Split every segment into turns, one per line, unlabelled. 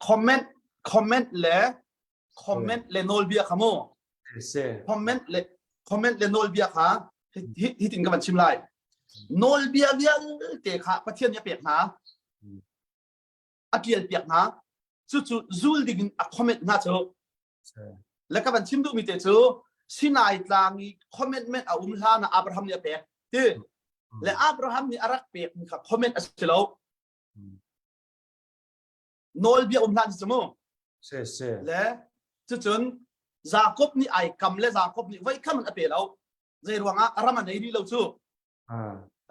Comment comment le comment le nawlbia kha mu. Comment le comment le nawlbia kha hi tin ka van chim lai. Nawlbia vialte kha Pathian nih a pek hna. A tial piak hna. Cucu zul ding in a comment hna cu. Le ka van chim duhmi te cu Sinai tlang i commitment a um hlan ah Abraham nih a pek ti. Le Abraham nih a rak pek mi kha comment a si lo. Nawlbia um hlan si mu.
Se se.
Le cucun Jacob nih ai kam le Jacob nih voi kham a pe lo. Zei ruangah ram a nei rih lo cu.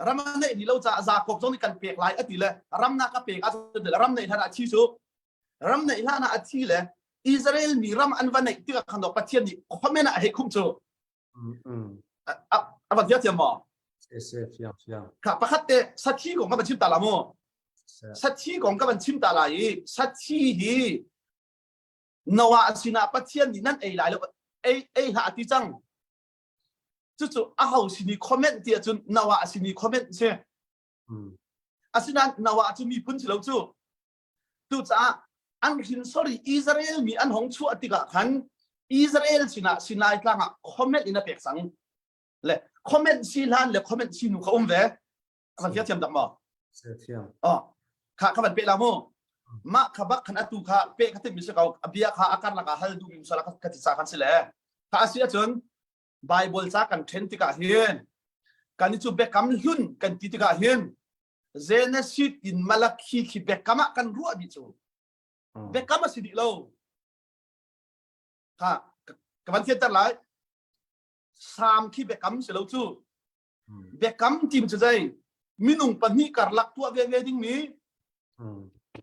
Ram a neih rih lo caah Jacob zong nih kan pek lai a ti le ram na ka pek ahcun ram neih hlan ah thi cu. Ram neih hlan ah a thi le Israel mi ram an va neih tikah khan Pathian nih khuamen ah a hei khumh cu. A van fiang maw?
Se se fiang fiang.
Kha pakhat te sathi kong ka van chim ta la mu. Sathi kong ka van chim ta lai i sathi hi Noah sinah Pathian nih nan ei lai lo ei ei hlah ti cang. Cucu a ho sin i comment ti ahcun Noah sin i comment si. Asinain Noah cu miphun si lo cu. Cucaah an hrinsor i Israel mi an hong chuah tikah khan Israel sinah Sinai tlang ah comment in a pek cang. Le comment si hlan le comment si nu kha um ve. A van fiang thiam tak maw?
Thiam.
Oh, kha kha van pe la mu. Mah kha bak khan atu kha pe kha tim mi si ko. A bia kha a karlak ah hal duh mi sala ka ti sa khan si le. Kha a si ahcun Bible ca kan then tikah hin kan cu biakam hlun kan ti tikah hin Genesis in Malakhi khi biakam ah kan ruah dih cu. Biakam a si dih lo. Kha ka van fianter lai. Sam khi biakam si lo cu. Biakam tim cu zei minung pahnih karlak tuah ve ve ding mi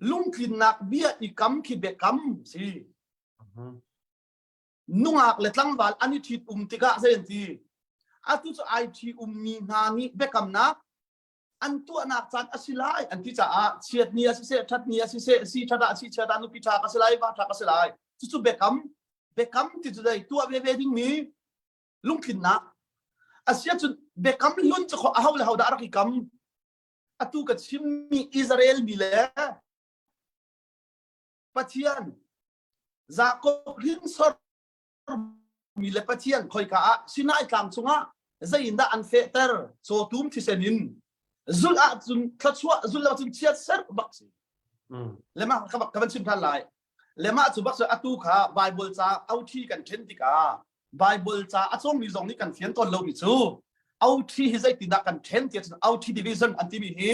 lungtlinnak bia i kam khi biakam si. Nungak le tlangval an i ṭhit um tikah zei an ti? Atu cu ai ṭhi ummi hna nih biakamnak an tuahnak caan a si lai an ti caah chiat ni a siseh ṭhat ni a siseh si ṭhat ah si chiat ah nupi ṭha ka si lai va ṭha ka si lai cucu biakam biakam ti cu zei tuah veve dingmi lungtlinnak a si ahcun biakam hlun cu aho le ho dah a rak i kam atu ka chimmi Israel mi le Pathian Jacob hrinsor mi le Pathian khoika ah Sinai tlang cungah zeiindah an fehter cawtum thisen in zulh ahcun thluachuah zulh lo cun chiat ser bak si lema ka bak ka van chim than lai lema cu bak atu kha Bible ca OT kan then tikah Bible ca a cawngmi zong nih kan fian tawn lomi cu OT hi zeitindah kan then tiah cun OT division an timi hi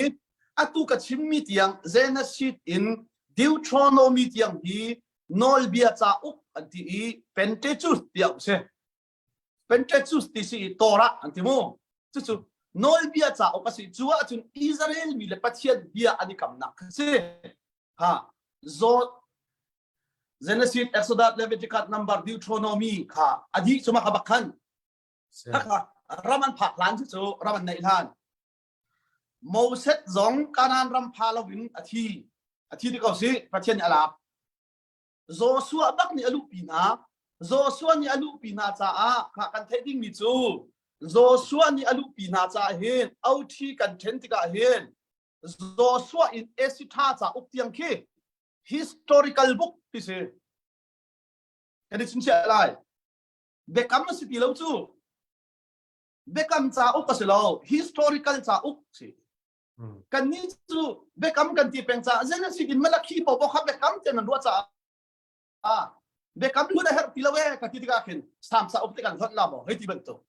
atu ka chimmi tiang Genesis in Deuteronomy tiang hi nawlbia cauk an ti i Pentecost tiah a si. Pentecost ti si i Torah an ti mu. Cucu nawlbia cauk a si. Cu ahcun Israel mi le Pathian bia an i kamnak kha si. Ha Zawt Genesis, Exodus, Leviticus, Number, Deuteronomy kha a dih cuma kha bak khan. Kha ram an phak hlan cu ram an neih hlan. Moses zong Kanaan ram pha loin a thi. A thi ti ko si, Pathian nih a lak. Joshua bak nih a luhpi hna. Joshua nih a luhpi hna caah kha kan theih dingmi cu Joshua nih a luhpi hna caah hin OT kan ṭhen tikah hin Joshua in Esitha cauk tiang khi historical book ti si. Kan i chimchiah lai. Biakam a si ti lo cu. Biakam cauk a si lo, historical cauk si. Kan nih cu biakam kan ti peng caah Genesis in Malakhi paoh kha biakam tiah nan ruah caah biakam hlun a herh ti lo ee ka ti tikah khin Salm cauk te kan hlonh la maw hei ti bantuk.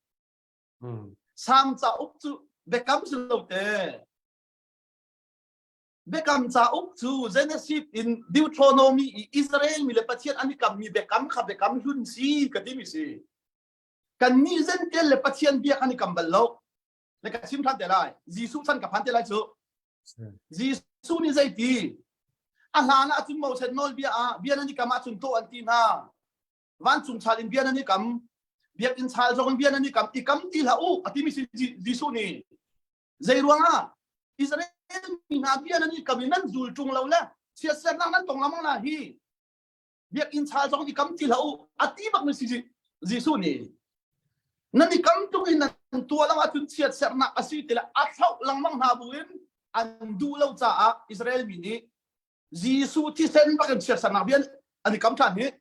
Salm cauk cu biakam si lo te. Biakam cauk cu Genesis in Deuteronomy i Israel mi le Pathian an i kammi biakam kha biakam hlun si ka timi si. Kannih Zentel le Pathian bia kan i kam bal lo. Le ka chim ṭhan te lai. Jesuh chan ka phan te lai cu. Jesuh nih zeiti? A hlan ah cun Moses nawlbia ah bia nan i kam ahcun tawh an ti hna. Vancung chal in bia nan i kam. Biakinn chal zong in bia nan i kam. I kam ti hlah u a timi si Jesuh nih. Zei ruangah Israel mi hna bia nan i kam i nan zul ṭung lo le chiatsernak nan tong lengmang na hi biakinn chal zong i kam ti hlah u a ti bak mi si Jesuh nih nan i kam tuk in nan tua lo ahcun chiatserhnak a si ti le a thlauh lengmang hna buin an duh lo caah Israel mi nih. Jesuh thisen bak in chiatsernak bia an i kam ṭhan hi.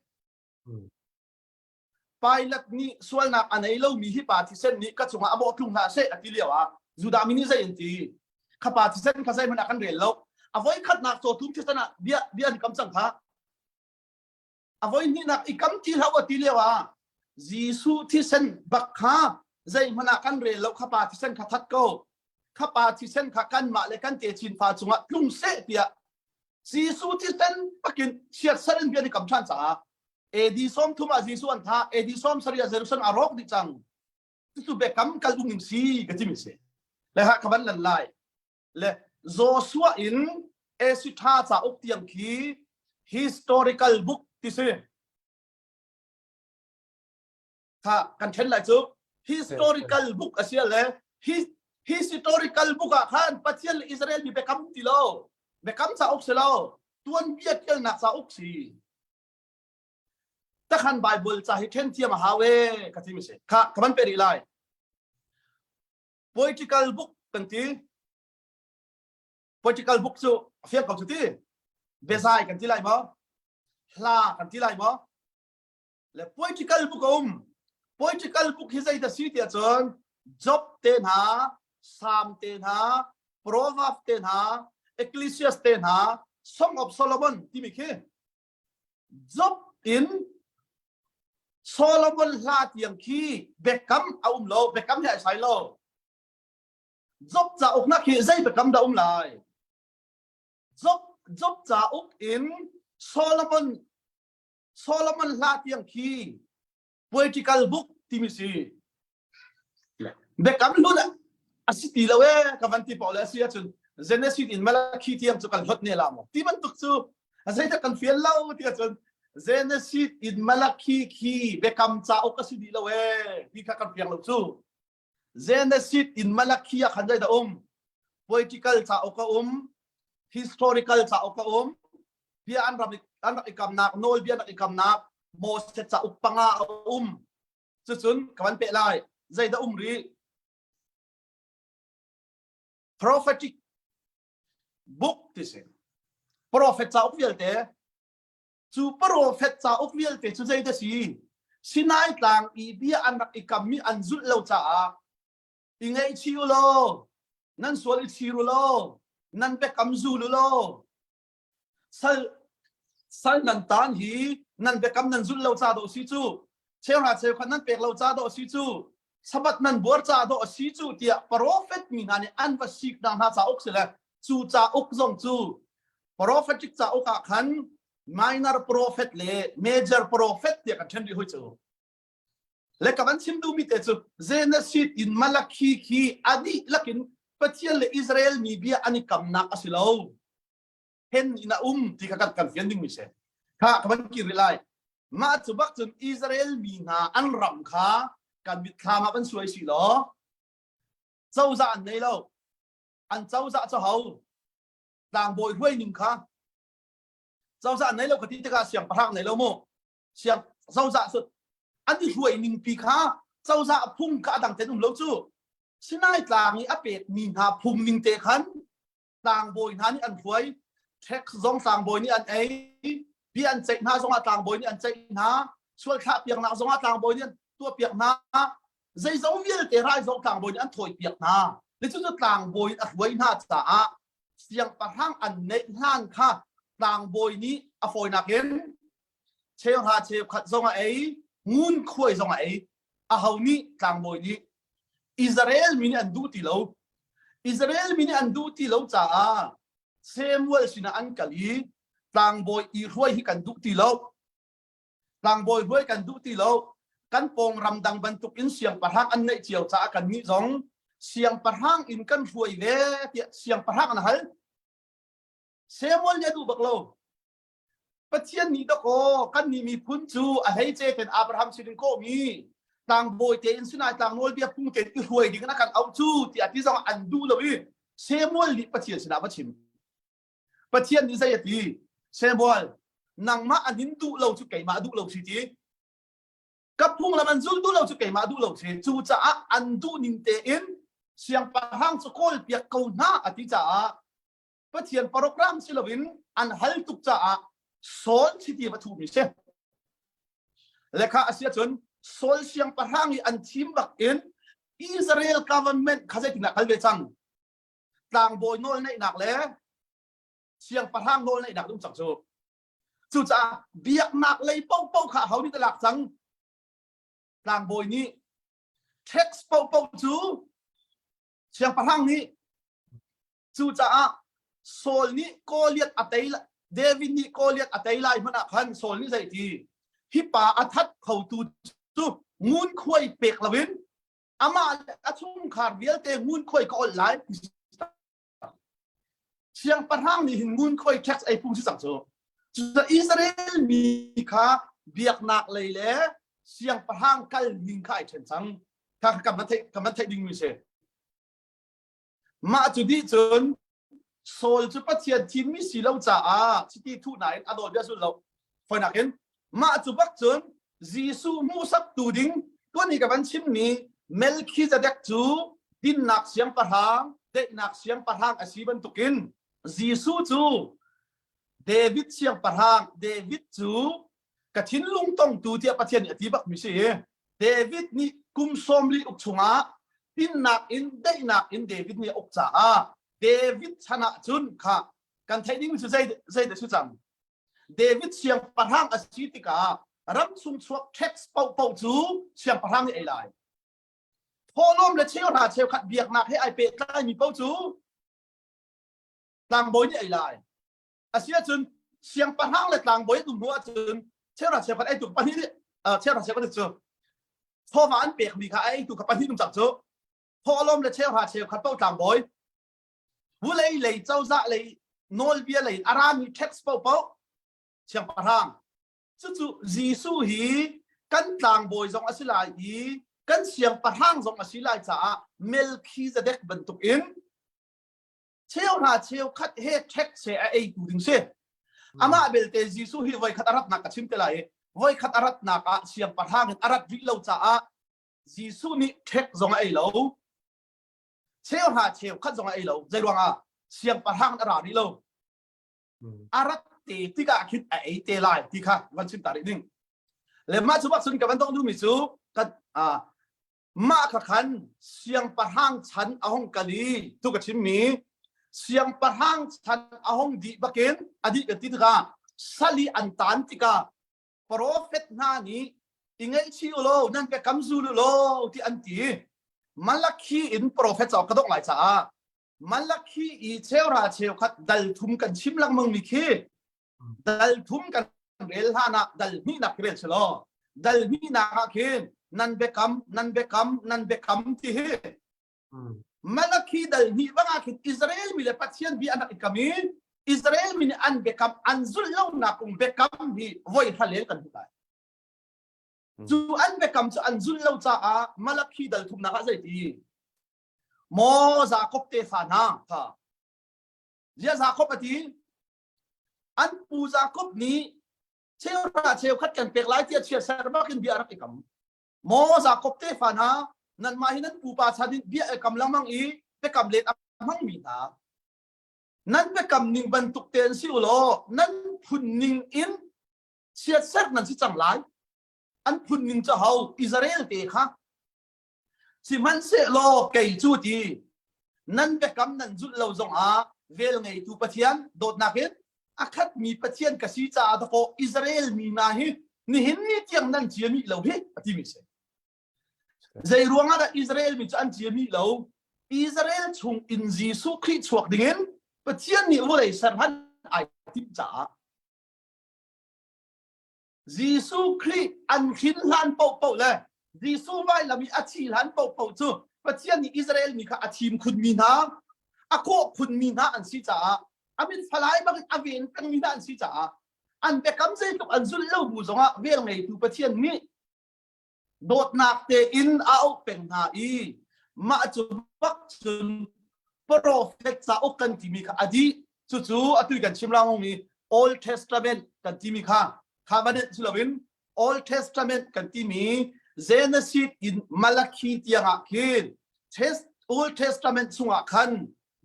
Pilate nih sualnak a nei lomi hi pa thisen nih ka cungah a mawh tlung hlah seh a ti lio ah Judah mi nih zei an ti? Kha pa thisen kha zeihmanh ah kan rel lo. A voi khatnak cawtum thisen ah bia bia an kam cang kha. A voi hnihnak i kam ti hlah u a ti lio ah Jesuh thisen bak kha zeihmanh ah kan rel lo kha pa thisen kha that ko. Kha pa thisen kha kanmah le kan techin fa cungah tlung seh tiah Jesuh thisen bakin chiatser in bia an i kam ṭhan caah AD 30 ah Jesuh an thah AD 70 ah Jerusalem a rawk dih cang cucu biakam kal um ning si ka timi si le ha ka van lan lai le Joshua in Esitha cauk tiang khi historical book ti si kha kan then lai cu historical book a si le historical book ah khan Pathian le Israel mi biakam ti lo biakam cauk si lo tuanbia tialnak cauk si takhan Bible ca hi then thiam a hau e ka ti mi si kha ka van pe rih lai political book kan ti political book cu a fiang ko cu ti biazai kan ti lai maw hla kan ti lai maw le political book a um political book hi zei dah si tiah cun Job te hna Psalm te hna Proverb te hna Ecclesiastes te hna Song of Solomon timi khi Job in Solomon hla tiang khi biakam a um lo biakam hi ai sai lo Job cauk nak hi zei biakam dah um lai Job Job cauk in Solomon Solomon hla tiang khi poetical book timi si Biakam hlun a si ti lo ee ka van ti paoh le a si ahcun Genesis in Malachi tiang cu kan hlot ne la maw ti bantuk cu zeidah kan fial lo ti ahcun Genesis in Malachi khi biakam cauk a si dih lo ee ti kha kan fiang lo cu Genesis in Malachi ah khan zeidah um poetical cauk a um historical cauk a um bia an rak an rak i kamnak nawlbia an rak i kamnak Moses cauk panga a um Cucun ka van peh lai. Zeidah um rih? Prophetic book ti si. Prophet cauk vialte cu prophet cauk vialte cu zeidah si? Sinai tlang i bia an rak i kammi an zulh lo caah i ngaihchih u law nan sual i chir u law nan biakam zul u law Sal sal nan tan hi nan biakam nan zulh lo ca dawh si cu cheuhra cheukhat nan pek lo ca dawh si cu sabat nan buar ca dawh si cu tiah prophet mi hna nih an va sik hna hna cauk si le cu cauk zong cu prophetic cauk ah khan minor prophet le major prophet tiah kan ṭhen rih hoi cu le ka van chim duhmi te cu Genesis in Malakhi khi a dihlak in Pathian le Israel mi bia an i kamnak a si lo hen in a um ti kha kan kan fian dingmi si kha ka van kir rih lai mah cu bak cun Israel mi hna an ram kha kan mitthlam ah van suai si law cozah an nei lo an cozah cu ho tlangbawi hruai ning kha cozah an nei lo ka ti tikah siangpahrang nei lo mu siang cozah cu an i hruai ning pi kha cozah phung kha a dang ten um lo cu Sinai tlang i a pek mi hna phung ning te khan tlangbawi hna nih an hruai tax zong tlangbawi nih an ei bia an ceih hna zongah tlangbawi nih an ceih hna sual thlah piaknak zongah tlangbawi nih an tuah piak hna zeizong vialte rai zong tlangbawi nih an thawi piak hna le cu cu tlangbawi a hruai hna caah siangpahrang an neih hlan kha tlangbawi nih a fawinak in cheuhra cheukhat zong a ei ngunkhuai zong a ei aho nih tlangbawi nih Israel mi nih an duh ti lo Israel mi nih an duh ti lo caah Samuel sinah an kal i tlangbawi i hruai hi kan duh ti lo tlangbawi hruai kan duh ti lo kan pawng ramdang bantuk in siangpahrang an neih cio caah kan nih zong siangpahrang in kan hruai ve tiah siangpahrang an hal Samuel nih a duh bak lo Pathian nih dakaw kan nih miphun cu a hleice ten Abraham sin in kawhmi tlangbawi tein Sinai tlang nawlbia phung tein i hruai ding in a kan auh cu tiah ti zong an duh lo i Samuel nih Pathian sinah va chim. Pathian nih zei a ti? Samuel, nangmah an in duh lo cu keimah duh lo si ti. Ka phunglam an zul duh lo cu keimah duh lo si. Cucaah an duh ning tein siangpahrang cu kawl piak ko hna a ti caah. Pathian program si loin an hal tuk caah Saul chiti va thuhmi si. Lekha a si ahcun Saul siangpahrang i an thim bak in Israel government kha zeitindah kal ve cang? Tlangbawi nawl neihnak le siangpahrang nawl neihnak dum cang cu. Cucaah biaknak lei paohpaoh kha ho nih dah lak cang? Tlangbawi nih tax paohpaoh cu siangpahrang nih cucaah Saul nih Goliath a tei David nih Goliath a tei lai hmanh ah khan Saul nih zei ti hi pa a that khotu cu ngunkhuai pek loin amah le a chungkhar vialte ngunkhuai ka olh lai siangpahrang nih hin ngunkhuai tax ei phung si cang cu cucaah Israel mi kha biaknak lei le siangpahrang kal ning kha ai ṭhen cang kha kan van theih kan van theih ding mi si mah cu dih cun Saul cu Pathian thimmi si lo caah chiti thuh nain a nawlbia sul lo foinak in mah cu bak cun Jesuh hmuhsaktu ding tuan hi ka van chimmi Melchizedek cu dinnak siangpahrang daihnak siangpahrang a si bantukin Jesuh cu David siangpahrang David cu ka thinlung tongtu tiah Pathian nih a ti bakmi si David nih kum 40 uk chungah tinnak in daihnak in David nih a uk caah David chan ah cun kha kan theih ding cu zei zei dah su cang David siangpahrang a si tikah ram chung chuak tax paohpaoh cu siangpahrang nih ei lai thawhlawm le cheuhra cheukhat biaknak he ai pehtlaimi paoh cu tlangbawi nih ei lai Asiahcun siangpahrang le tlangbawi an um hnu ahcun cheuhra cheukhat eitu pahnih nih cheuhra cheukhat cu chawva an pekmi kha a eitu kha pahnih um cang cu thawhlawm le cheuhra cheukhat paoh tlangbawi vulei lei cozah lei nawlbia lei a rami tax paohpaoh siangpahrang cucu Jesuh hi kan tlangbawi zong a si lai i kan siangpahrang zong a si lai caah Melchizedek bantuk in cheuhra cheukhat he tax he a eitu ding si amah belte Jesuh hi voikhat a ratnak ka chim te lai i voikhat a ratnak ah siangpahrang in a rat rih lo caah Jesuh nih tax zong a ei lo cheuhra cheukhat zong a ei lo zei ruangah siangpahrang a ra rih lo a rat te tikah khin a ei te lai ti kha van chim ta rih ding le mah cu bak cun ka van dong duhmi cu ka Mah kha khan siangpahrang chan a hung kal i tu ka chimmi siangpahrang chan a hung dih bakin a dih kan ti tikah sal i an taan tikah profet hna nih i ngaihchih u law nan biakam zul u law ti an ti. Malakhi in profet cauk ka dongh lai caah Malakhi i cheuhra cheukhat dal thum kan chim lengmang mi khi dal thum kan rel hlan ah dal hnihnak khi rel selaw dal hnihnak ah khin nan biakam nan biakam nan biakam ti hi Malakhi dal hnih bang ah khin Israel mi le Pathian bia an rak i kam i Israel mi nih an biakam an zulh lonak kong biakam hi voi hra lel kan hmuh lai cu an biakam cu an zulh lo caah Malakhi dal thumnak ah zei ti maw Jakob tefa hna kha Zia Jakob a ti An pu Jakob nih cheuhra cheukhat kan pek lai tiah chiatser bak in bia a rak i kam. Maw Jakob tefa hna, nanmah hi nan pupa chan in bia i kam lengmang i biakam let a hmangmi hna. Nan biakam ning bantuk tein si u law nan phun ning in chiatser nan si cang lai. An phun ning cu ho Israel te kha Sihmanhsehlaw kei cu ti nan biakam nan zulh lo zongah vel ngeitu Pathian dawtnak in a khatmi Pathian ka si caah dakaw Israel mi hna hi nihin ni tiang nan ciami lo hi a timi si. Zei ruangah dah Israel mi cu an ciami lo? Israel chung in Jesuh Khrih chuak dingin Pathian nih vawlei ser hlan ai timh caah Jesuh Khrih an hrin hlan paohpaoh le Jesuh vailam i a thi hlan paohpaoh cu Pathian nih Israel mi kha a thim khunmi hna, a kawh khunmi hna an si caah a min falai bangin a ven pengmi hna an si caah an biakam zeitluk an zulh lo bu zongah vel ngeitu Pathian nih dawtnak tein a auh peng hna i mah cu bak cun profet cauk kan timi kha a dih cucu atu kan chim langmi Old Testament kan timi kha covenant si loin Old Testament kan timi Genesis in Malachi tiangah khin Old Testament chungah khan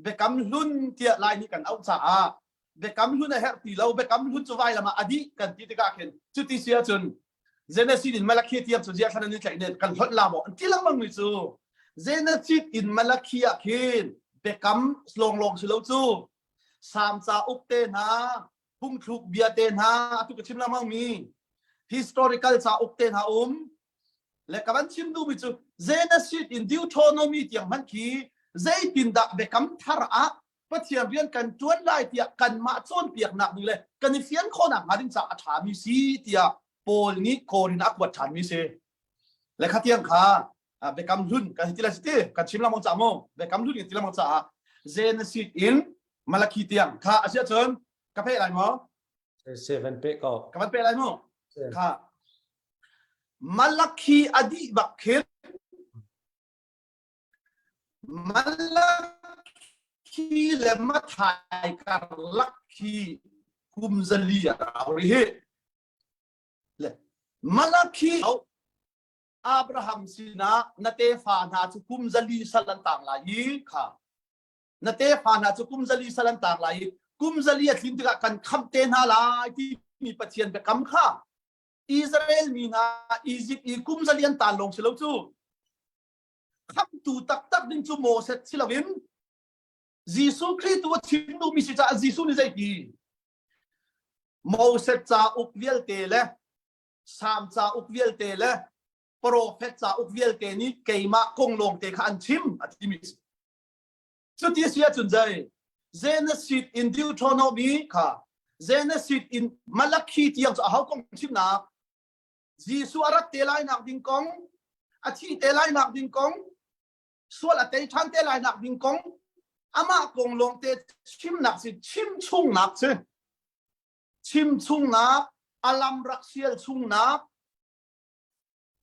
Biakam Hlun tiah Lai nih kan auh caah Biakam Hlun a herh ti lo, Biakam Hlun cu vailam ah a dih kan ti tikah khin cuti si ahcun Genesis in Malakhi tiang cu ziah thlan an i tlaih ne kan hlonh la maw an ti lengmang mi cu Genesis in Malakhi ah khin biakam lawnglawng si lo cu Salm cauk te hna phungthluk bia te hna atu ka chim lengmang mi historical cauk te hna um le ka van chim duhmi cu Genesis in Deuteronomy tiang hmanh khi zeitindah biakam thar ah Pathian rian kan ṭuan lai tiah kanmah cawnpiaknak ding le kan i fian khawhnak hnga ding caah a ṭhami si tiah Paul nih Korin a kuat ṭhanmi si. Le kha tiang kha biakam hlun kan ti lai si ti kan chim lengmang caah mu biakam hlun kan ti lengmang caah Genesis in Malakhi tiang kha a si ahcun ka peh lai maw?
Se van pe ko.
Ka van pe lai mu? Kha Malakhi a dih bak khin Malakhi le Mathai karlak hi kum zali a rau rih hi. Le Malakhi Abraham sinah na tefa hna cu kum zali sal an tang lai i kha na tefa hna cu kum zali sal an tang lai i kum zali a tlin tikah kan khamh te hna lai timi Pathian biakam kha Israel mi hna Egypt i kum zali an tan lawng si lo cu khamhtu taktak ding cu Moses si loin Jesuh Khrih tu a chim duhmi si caah Jesuh nih zeiti Moses cauk vialte le Salm cauk vialte le profet cauk vialte nih keimah kong lawngte kha an chim a timi si. Cuti si ahcun zei Genesis in Deuteronomy kha Genesis in Malakhi tiang cu aho kong chimnak Jesuh a rat te lai nak ding kong, a thih te lai nak ding kong, sual a tei ṭhan te lai nak ding kong, amah kong lawngte chimnak si, chim chungnak si. Chim chungnak, a lam rak sial chungnak,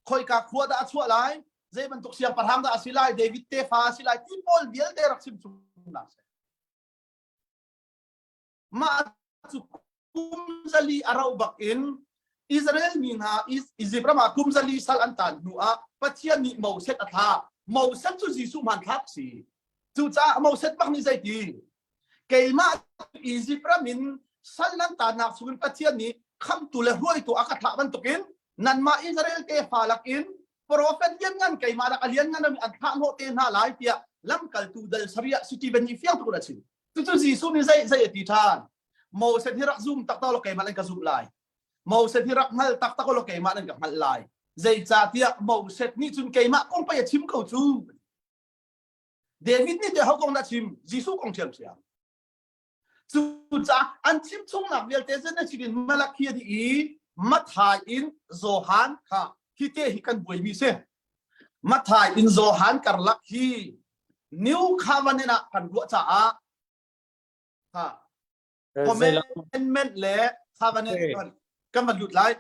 khoika khua dah a chuah lai, zei bantuk siangpahrang dah a si lai, David tefa a si lai, ti pawl vialte rak chim chungnak si. Mah cu kum zali a rauh bak in Israel mi hna Izipt ram ah kum zali sal an tan hnu ah Pathian nih Moses a thlah. Moses cu Jesuh hmanthlak si. Cucaah Moses bak nih zeiti? Keimah Izipt ram in sal nan tannak chungin Pathian nih khamtu le hruaitu a ka thlah bantukin nanmah Israel tefa lakin profet lianngan keimah lak a lianngan an thlah hnawh te hna lai tiah lamkaltu dal sariah Stephen nih fiang tuk in a chim. Cucu Jesuh nih zei zei a ti ṭhan? Moses hi rak zum taktak law keimah nan ka zumh lai. Moses hi rak hngal taktak law keimah nan ka hngalh lai. Zeicahtiah Moses nih cun keimah kong pei a chim ko cu. David nih teh ho kong dah chim? Jesuh kong ṭhiamṭhiam. Cucaah an chim chungnak vialte zan na chim in Malakhi a dih i Matthai in Johan kha hi te hi kan buaimi si. Matthai in Johan karlak hi New Covenant ah kan ruah caah ha commandment le covenant kan van lut lai.